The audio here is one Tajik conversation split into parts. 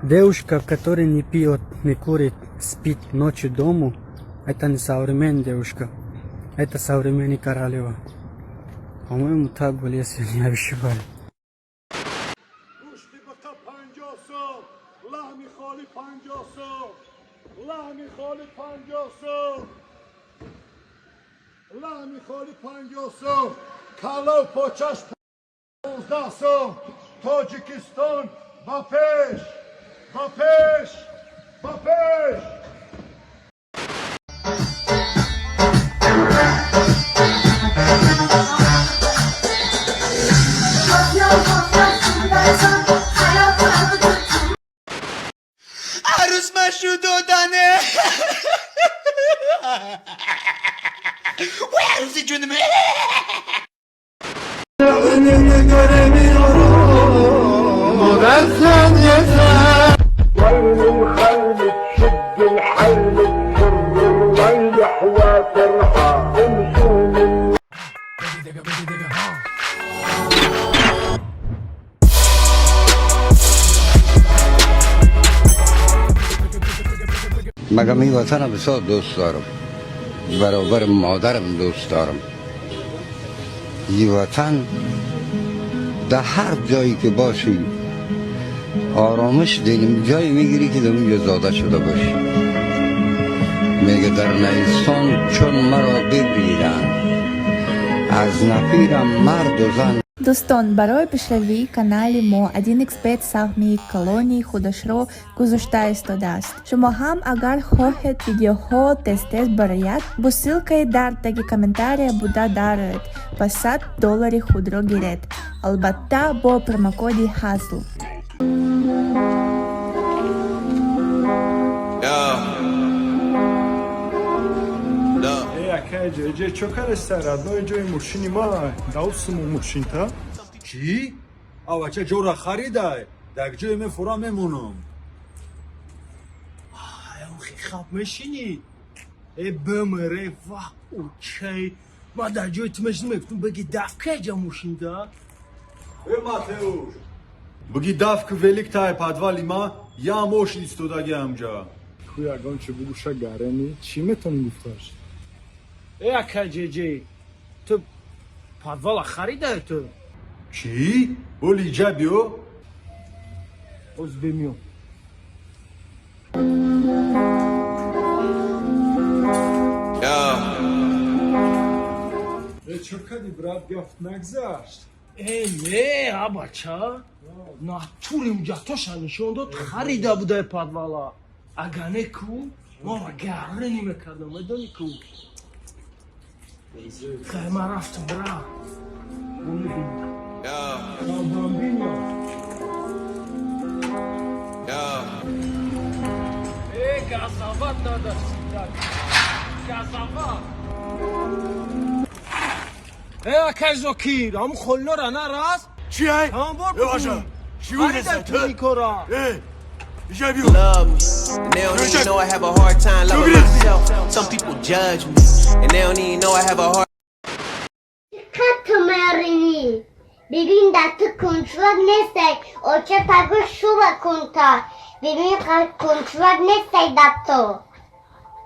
Девушка, которая не пьет, не курит, спит ночью дома, это не современная девушка. Это современная королева. По-моему, так было, если не ошибаюсь. Гӯшти буқа 50 сом, лаҳми холӣ 50 сом, лаҳми холӣ 50 сом, лаҳми холӣ 50 сом, каллаву почаш 15 сом. Тоҷикистон ба пеш, ба пеш, ба пеш! Арӯс машу додане. Вой, арӯси ҷуним. Önümü göremiyorum. Bu dersen yeter. ويل الخيل تشد الحيل تجر الريح وترعى امشوا من مگم این وطن بسیار دوست دارم، برابر مادرم دوست دارم. این وطن در هر جایی که باشی آرامش دینم جایی میگیری که در اونجا زاده شده باشی. میگه در نیستان چون مرا ببریدند از نفیرم مرد و زن. Дӯстон, барои пешравии канали мо 1xBet саҳми калони худашро гузошта истодааст. Шумо ҳам агар хоҳед видеоҳо тез-тез барояд, бо ссылкаи дар таги комментария буда дароед ва 100 доллари худро гиред. Албатта, бо промокоди ХАЗЛ. Э, акай ҷеҷе, чо кареста? Родной ҷои мошини ма даусуму мошинта. Чӣ? Авача ҷора харидай, дар ҷое мефура мемонам. Хаб мешинӣ, э, бмр ва окей, ман дар ҷои ту мешинам, мегуфтам, беги дафкаҷа мошинда. Э, Матеуш, буги дафк велик тай подвали ма я мошин истодаги амҷа. Ку ягон чи бугуша гарени чӣ метавонӣ гуфташ? Э, акай ҷеҷе, ту подвала харидай ту? Чӣ? Боли иҷа биё. Оз бемиём. Э, чо кади, брат, гафт нагзашт? Э, не, а бача натури ҳуҷҷатоша нишон дод, харида будай подвала. Ага не ку мама гарени мекардам, медони ку. Хай, ман рафтам, бра. Бамбино. Э, газовать надо всегда. Газовать. Э, акай Зокир, ҳамун холинора нарас? Чӣ ай? Ҳамон бор. Э, бача, чӣ харидай ту никора. Э, иҷа биё. Love me. And they don't even know I have a hard time loving myself. Some people judge me. And they don't even know I have a hard Кату мерини. Бибин, да ту кунчувак нестай. Оча пагу шуба кунта. Бибин, кунчувак нестай да ту.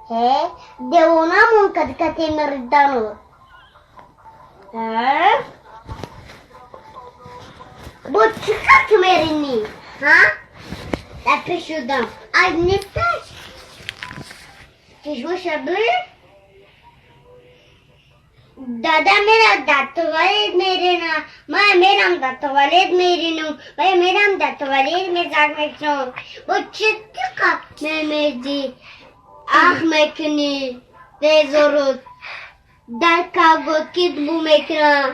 Ҳе, девонамон кад кате мирдану. Ҳе? Бо чӣ кату мерини? Ҳа? Дар пешудам. Ай нестай? Чишмоша бир? Дада мерам дар туалет меринам. Ман мерам дар туалет меринам. Ман мерам дар туалет мезак мекунам. Бо чӣ тиқа мемезӣ? Ах мекунӣ. Безорут. Дар колготкит бу мекунам.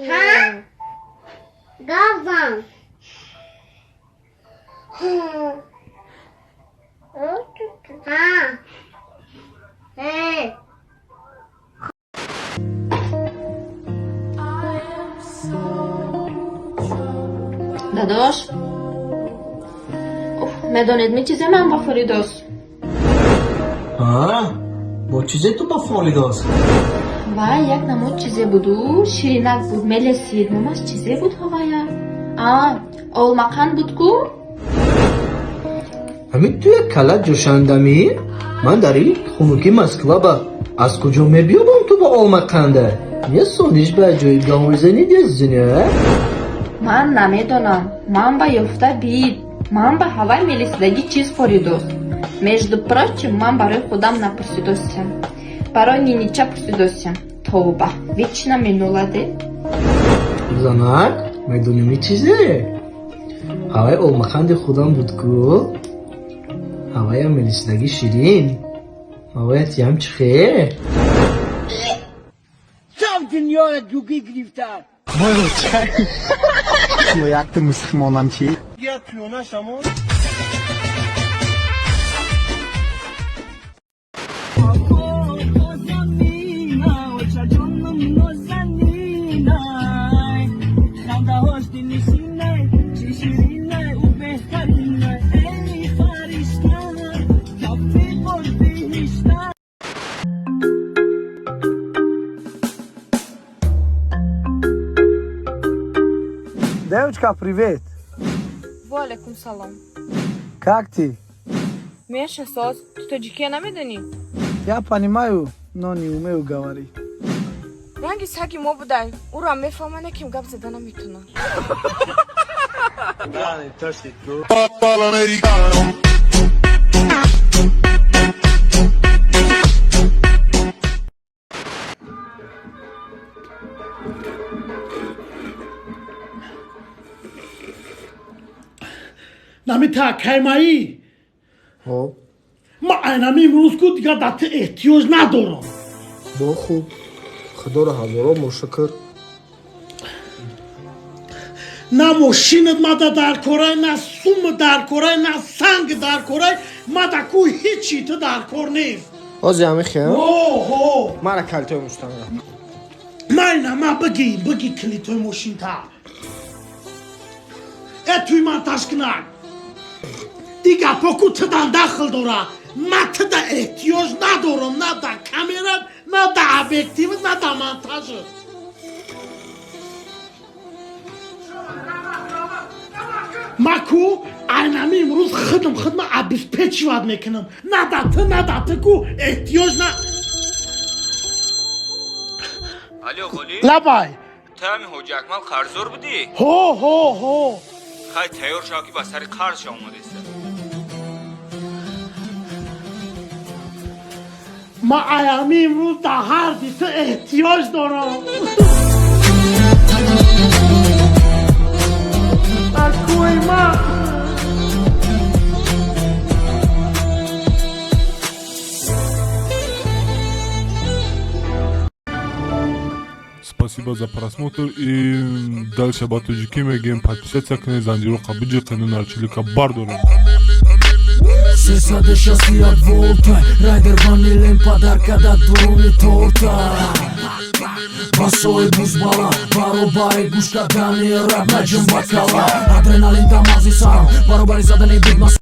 Ҳа? Гавзан. Ҳа? Э. Дадош, уф, медонед ми чизе ман ба форидос? Бо чизе ту ба фолидос? Вай, як намуд чизе буду, ширинак буд, мелесид, номаш чизе буд ҳавая, а Олмақанд буд ку? Ҳамин ту як кала ҷӯшандамӣ? Ман дар ин хунуки Москва ба аз куҷо мебиёбам ту ба олмақанда? Несониш ба ҷои гав мезанӣ деззине? Ман намедонам, ман ба ёфта бид, ман ба ҳавай мелисидагӣ чиз форидост. Между прочим, ман барои худам напурсидостям, барои нинича пурсидостям. Тавба, вечно меноладе. Занак, медоними чизе? Ҳавай олмақанди худам буд ку. Ҳаваям мелисидагӣ ширин. Ҳаваят ям чӣ хе? Сам дунёро дугӣ гирифтан. Якта мусулмонам чӣ? Як пиёна шамон. Девочка, привет. Ваалайкум салом. Как ты? Меша соз, ту тоҷикия намедонӣ? Я понимаю, но не умею говорить. Ранги саги мо будай, ӯро ҳам мефаҳма, неким гап зада наметона. Нами та каймаӣ, ма айнами имрӯз ку дигар дар ту эҳтиёҷ надорам. Бо хуб, худоро ҳазоро бор шукр. На мошинат мада дар корай, на сум дар корай, на санг дар корай, мада ку ҳичи ту дар кор нест. Ҳози ҳамихе? Ҳо. Мара калтои муштанга. Майна ма бигӣ, бигӣ килитои мошинта. Э, туи ман ташкинак, и гапо ку тидан дахл дора. Ма тида эҳтиёҷ надорам, на да камерат, на да объективат, на да монтажат. Ма ку айнами имрӯз худам худма обеспечивать мекунам. На да ту, на да ту ку эҳтиёҷ на. Алё, Ғолиб. Лабай. Ту ҳами Ҳоҷи Акмал қарздор будӣ? Ҳо. Хай, тайёр шав, ки ба сари қарзша омадеста. Ма аями имрӯз дар ҳар ди ту эҳтиёҷ дорам. Акӯи ма. Спасибо за просмотр и дальше ба тоҷикӣ мегӯем: подписаться кунед, занҷироқа биҷиқену нарчилика бардорем. 361 волта, райдер ванилем подарка да дуруни торта. Басои бузбала, баробари гӯш кардани рап наҷим бакала. Адреналин да мағзи сарам, баробари задани бигмас.